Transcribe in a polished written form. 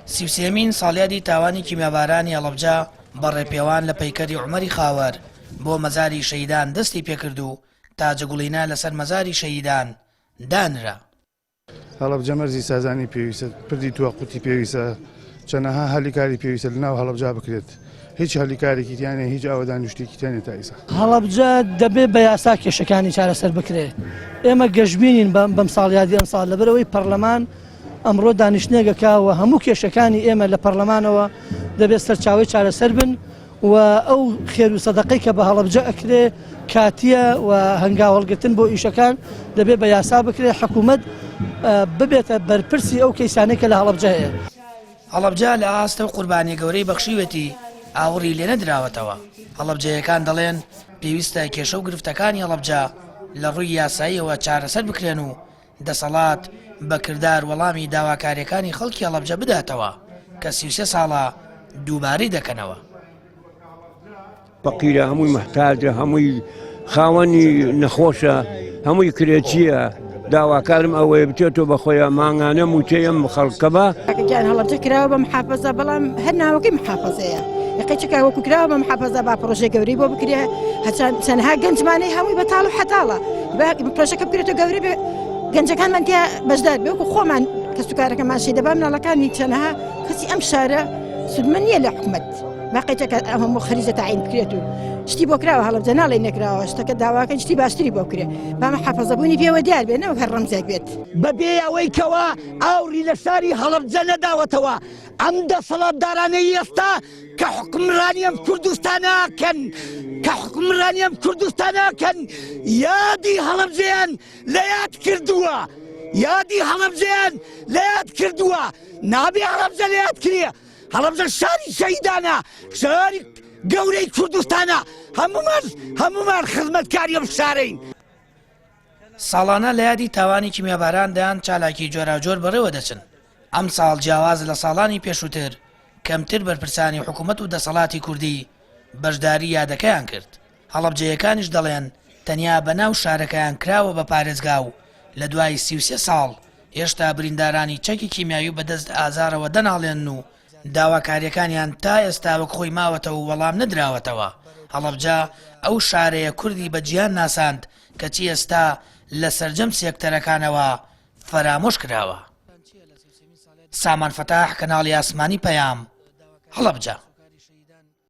سیوسێمین ساڵیادی تاوانی کیمیابارانی هەڵەبجە بە ڕێپێوان لە پەیکەری عومەری خاوەر بۆ مەزاری شەهیدان دەستی پێکرد و تاجەگوڵینە لەسەر مەزاری شەهیدان دانرا. هەڵەبجە مەرزی سازانی پێویستە، پردی تواقوتی پێویستە، چەنەها هەلی کاری پێویستە لەناو هەڵەبجە بکرێت، هیچ هەلی کارێکی تیا نیە، هیچ ئاوەدانی و شتێکی تیا نیە تا ئیسا. هەڵەبجە دەبێ بە یاسا کێشەکانی چارەسەر بکرێت، ئێمە گەشبینین بەم ساڵیادی ئەمساڵ، لەبەرئەوەی پەرلەمان ئەمڕۆ دانیشتنێک ئەکا و هەموو کێشەکانی ئێمە لە پەرلەمانەوە دەبێت سەرچاوەی چارەسەر بن و ئەو خێر و سەدەقەی کە بە هەڵەبجە ئەکرێ کاتییە و هەنگاو هەڵگرتن بۆ ئیشەکان دەبێت بە یاسا بکرێت حکوومەت ببێتە بەرپرسی ئەو کەیسانەی کە لە هەڵەبجە هەیە. هەڵەبجە لە ئاست ئەو قوربانیە گەورەی بەخشیوێتی ئاوڕی لێنەدراوەتەوە، هەڵەبجەیەکان دەڵێن پێویستە کێشە و گرفتەکانی هەڵەبجە لە ڕووی یاساییەوە چارەسەر بکرێن و دەسەڵات بە کردار وەڵامی داواکارییەکانی خەڵکی هەڵەبجە بداتەوە کە 33 ساڵە دووبارەی دەکەنەوە. فەقیرە هەمووی محتاجە هەمووی خاوەنی نەخۆشە هەمووی کرێچییە داواکارم ئەوەیە بچێتەوە بە خۆیان مانگانە موچەی ئەم خەڵکە بە. گیان هەڵەبجە کراوە بە محافەزە بەڵام هەر ناوەکەی محافەزەیە یەقەی چکا وەکو کراوە بە محافەزە با پڕۆژەی گەورەی بۆ بکرێ هەچەند چەندها گەنجمانەی هەمووی بەتاڵ و حەتاڵە با پرۆژەکە بکرێتەوە گەورە بێ گەنجەکانمان تیا بەشدار بێ وەکو خۆمان کەسوکارەکەمان شەیدە با مناڵەکانی چەنەها کەسی ئەم شارە سوودمەند نییە لە حکومەت باقیتەکە ئەم هەموو خەریجە تاعین بکرێت و شتی بۆ کراوە هەڵەبجە ناڵێ نەکراوە شتەکە داواکەن شتی باشتری بۆ بکرێ با محافەزەبوونی پێوە دیار بێ نەوەک هەر ڕەمزێک بێت. بەبێ ئەوەی کەوا ئاوڕی لە شاری هەڵەبجە نەداوەتەوە ئەم دەسەڵاتدارانەی ئێستا کە حوکمڕانی ئەم کوردستانە ئەکەن کە حوکمڕانی ئەم کوردستانە ئەکەن یادی هەڵەبجەیان لە یاد کردووە یادی هەڵەبجەیان لە یاد کردووە نابێ هەڵەبجە لە یاد کرێ هەڵەبجە شاری شەهیدانە شاری گەورەی کوردستانە هەمومان هەمومان خزمەتکاری ئەم شارەین. ساڵانە لە یادی تاوانی کیمیاباران دەیان چالاکی جۆراوجۆر بەڕێوە دەچن، ئەمساڵ جیاواز لە ساڵانی پێشووتر کەمتر بەرپرسانی حکومەت و دەسەڵاتی کوردی بەشداری یادەکەیان کرد، هەڵەبجەیەکانیش دەڵێن تەنیا بە ناو شارەکەیان کراوە بە پارێزگا و لە دوای 33 ساڵ هێشتا بریندارانی چەکی کیمیاوی بەدەست ئازارەوە دەناڵێنن و داواکارییەکانیان تا ئێستا وەک خۆی ماوەتەوە و وەڵام نەدراوەتەوە. هەڵەبجە ئەو شارەیە کوردی بە جیهان ناساند، کەچی ئێستا لە سەرجەم سێکتەرەکانەوە فەرامۆش کراوە. سامان فەتاح، کەناڵی ئاسمانی پەیام، هەڵەبجە.